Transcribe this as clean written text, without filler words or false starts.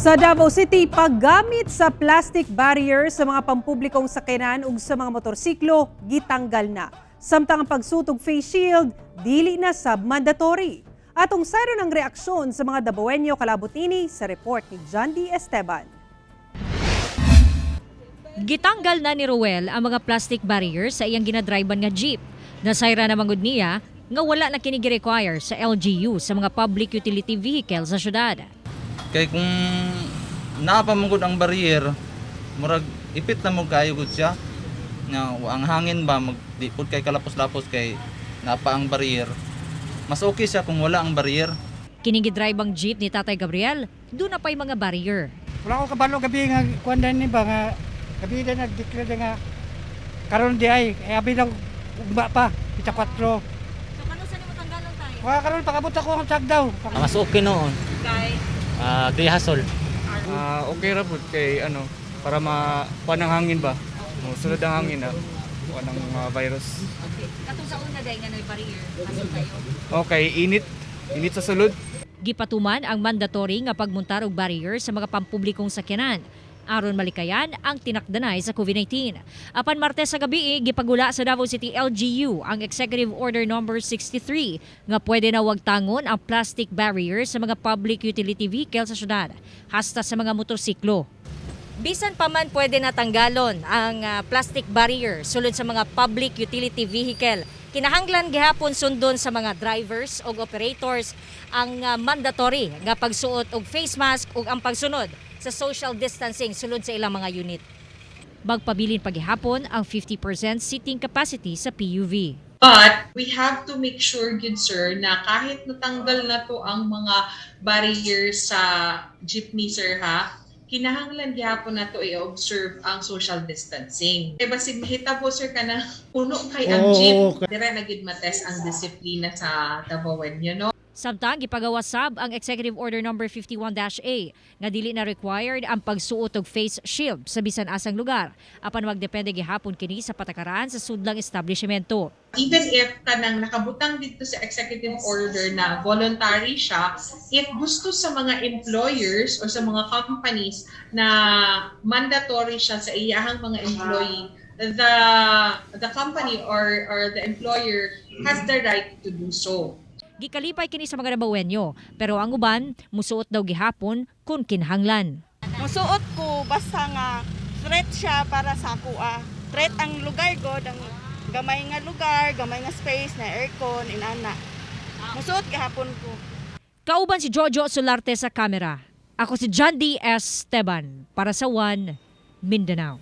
Sa Davao City, paggamit sa plastic barrier sa mga pampublikong sakyanan ug sa mga motorsiklo gitanggal na. Samtang ang pagsuot og face shield dili na sab mandatory. Atong sayron ang reaksyon sa mga Dabawenyo kalabot ini sa report ni John D. Esteban. Gitanggal na ni Ruel ang mga plastic barrier sa iyang ginadriban nga jeep. Nasayra na mangud niya nga wala na kini gi-require sa LGU sa mga public utility vehicle sa syudad. Kay kung naa pa man gud ang barrier, murag ipit na mo kayo gud siya. Nga ang hangin ba mag di pud kay kalapos-lapos kay naa pa ang barrier. Mas okay siya kung wala ang barrier. Kining gidrive ang jeep ni Tatay Gabriel, duna pa'y mga barrier. Wala ko kabalo gabi nga kuan ni ba nga gabi na nag-declare nga karon di ay eh, abi lang ugma pa pita 4. So kanus-a nimo tanggalon, Tay? Wala karon pakabot ako ang tagdaw. Mas okay noon. Kay Di hassle. Ah, okay ra pud kay ano para ma kuan ang hangin ba. Mo sulod ang hangin na kuan ang mga virus. Okay. Katong sa una day nga nay barrier, hassle kayo. Okay, init. Init sa sulod. Gipatuman ang mandatory nga pagmuntar og barrier sa mga pampublikong sakyanan aron malikayan ang tinakdanay sa COVID-19. Apan Martes sa gabi, gipagula sa Davao City LGU ang Executive Order Number 63 nga pwede na wagtangon ang plastic barrier sa mga public utility vehicle sa syudad hasta sa mga motorsiklo. Bisan pa man pwede natanggalon ang plastic barrier sulod sa mga public utility vehicle, kinahanglan gihapon sundon sa mga drivers o operators ang mandatory nga pagsuot og face mask ug ang pagsunod sa social distancing sulod sa ilang mga unit. Magpabilin paghihapon ang 50% seating capacity sa PUV. But we have to make sure gyud, sir, na kahit natanggal na to ang mga barriers sa jeepney, sir, ha, kinahanglan gihapon nato i-observe ang social distancing. Kay basig mahitabo, sir, kana puno kay ang jeep. Dira na gyud matest ang disiplina sa Davaoenyo, no? Samtang gipagawas sab ang Executive Order Number 51-A nga dili na required ang pagsuot og face shield sa bisan asang lugar apan magdepende gihapon kini sa patakaran sa sudlang establishmento. Even if kanang nakabutang dito sa executive order na voluntary siya, if gusto sa mga employers or sa mga companies na mandatory siya sa iyahang mga employee, the company or the employer has the right to do so. Gikalipay kini sa mga Dabawenyo, pero ang uban musuot daw gihapon kung kinahanglan. Musuot ko basta nga threat siya para sa ako ah. Threat ang lugar god, ang gamay nga lugar, gamay nga space na aircon inana. Musuot gihapon ko. Kauban si Jojo Solarte sa kamera. Ako si John D. Esteban para sa One Mindanao.